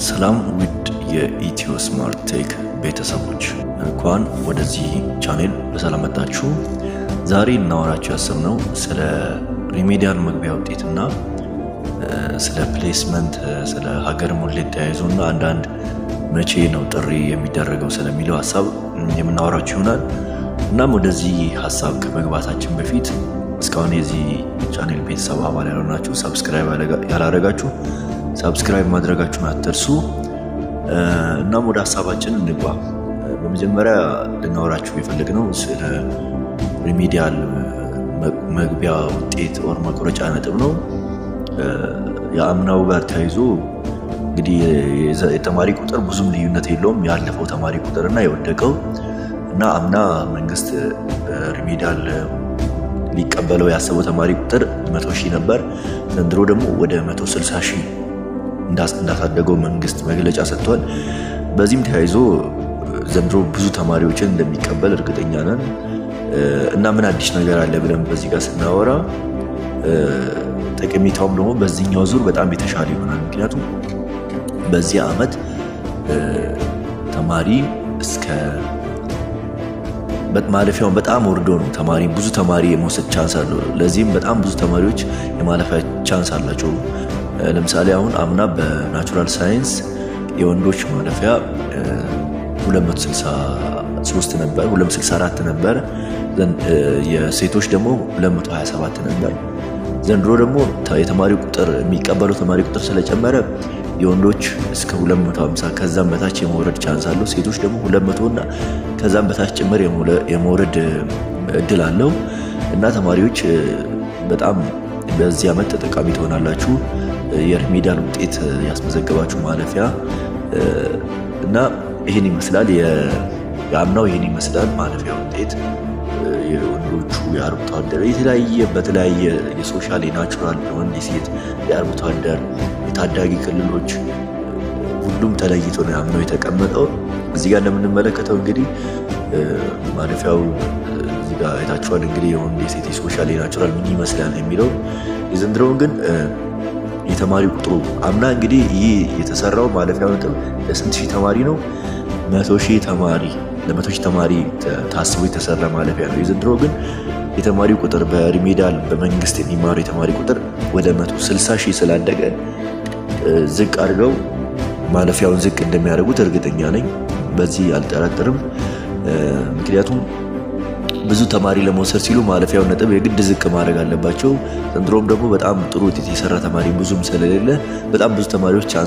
ሰላም ውድ የኢትዮ ስማርት ቴክ ቤተሰቦች፣ እንኳን ወደዚህ ቻኔል በሰላም መጣችሁ። ዛሬ እናወራችሁ ያሰብነው ስለ remedial መግቢያ ውጤትና ስለ placement፣ ስለ ሀገር ሙሌት ተያይዞ እና አንዳንድ መቼ ነው ጥሪ የሚደረገው ስለሚለው ሀሳብ የምናወራችሁ ይሆናል። እናም ወደዚህ ሀሳብ ከመግባታችን በፊት እስካሁን የዚህ ቻኔል ቤተሰብ አባል ያልሆናችሁ፣ subscribe ያላረጋችሁ subscribe ማድረጋችሁን አትርሱ። እናም ወደ ሀሳባችን እንግባ። በመጀመሪያ ልናወራችሁ የፈለግነው ስለ remedial መግቢያ ውጤት or መቁረጫ ነጥብ ነው። የአምናው ጋር ተያይዞ እንግዲህ የተማሪ ቁጥር ብዙም ልዩነት የለውም፣ ያለፈው ተማሪ ቁጥር እና የወደቀው። እና አምና መንግስት remedial ሊቀበለው ያሰበው ተማሪ ቁጥር 100,000 ነበር። ዘንድሮ ደግሞ ወደ 160,000 እንዳሳደገው መንግስት መግለጫ ሰጥቷል። በዚህም ተያይዞ ዘንድሮ ብዙ ተማሪዎችን እንደሚቀበል እርግጠኛ ነን። እና ምን አዲስ ነገር አለ ብለን በዚህ ጋር ስናወራ ጠቀሜታውም ደግሞ በዚህኛው ዙር በጣም የተሻለ ይሆናል። ምክንያቱም በዚህ ዓመት ተማሪ እስከ ማለፊያውን በጣም ወርዶ ነው ተማሪ ብዙ ተማሪ የመውሰድ chance አለው። ለዚህም በጣም ብዙ ተማሪዎች የማለፊያ chance አላቸው። ለምሳሌ አሁን አምና በ natural science የወንዶች ማለፊያ 263 ነበር፣ 264 ነበር። የሴቶች ደግሞ 227 ነበር። ዘንድሮ ደግሞ የተማሪ ቁጥር፣ የሚቀበለው ተማሪ ቁጥር ስለጨመረ የወንዶች እስከ 250 ከዛም በታች የመውረድ chance አለው። ሴቶች ደግሞ 200 እና ከዛም በታች ጭምር የመውረድ እድል አለው። እና ተማሪዎች በጣም በዚህ ዓመት ተጠቃሚ ትሆናላችሁ፣ የ remedial ውጤት ያስመዘገባችሁ ማለፊያ። እና ይህን ይመስላል፣ የአምናው ይህን ይመስላል ማለፊያ ውጤት። የወንዶቹ፣ የአርብቶ አደር፣ የተለያየ በተለያየ የ social፣ የ natural፣ የወንድ፣ የሴት፣ የአርብቶ አደር፣ የታዳጊ ክልሎች ሁሉም ተለይቶ ነው ያምነው የተቀመጠው። እዚህ ጋር እንደምንመለከተው እንግዲህ ማለፊያው እዚህ ጋር አይታችኋል። እንግዲህ የወንድ፣ የሴት፣ የ social፣ የ natural ምን ይመስላል የሚለው። የዘንድሮውን ግን የተማሪ ቁጥሩ አምና እንግዲህ ይህ የተሰራው ማለፊያው ነጥብ ለስንት ሺህ ተማሪ ነው? 100,000 ተማሪ፣ ለ100,000 ተማሪ ታስቦ የተሰራ ማለፊያ ነው። የዘንድሮ ግን የተማሪ ቁጥር በ remedial በመንግስት የሚማሩ የተማሪ ቁጥር ወደ 160,000 ስላደገ ዝቅ አድርገው ማለፊያውን ዝቅ እንደሚያደርጉት እርግጠኛ ነኝ። በዚህ አልጠራጠርም። ምክንያቱም ብዙ ተማሪ ለመውሰድ ሲሉ ማለፊያውን ነጥብ የግድ ዝቅ ማድረግ አለባቸው። ዘንድሮም ደግሞ በጣም ጥሩ ውጤት የሰራ ተማሪ ብዙም ስለሌለ በጣም ብዙ ተማሪዎች chance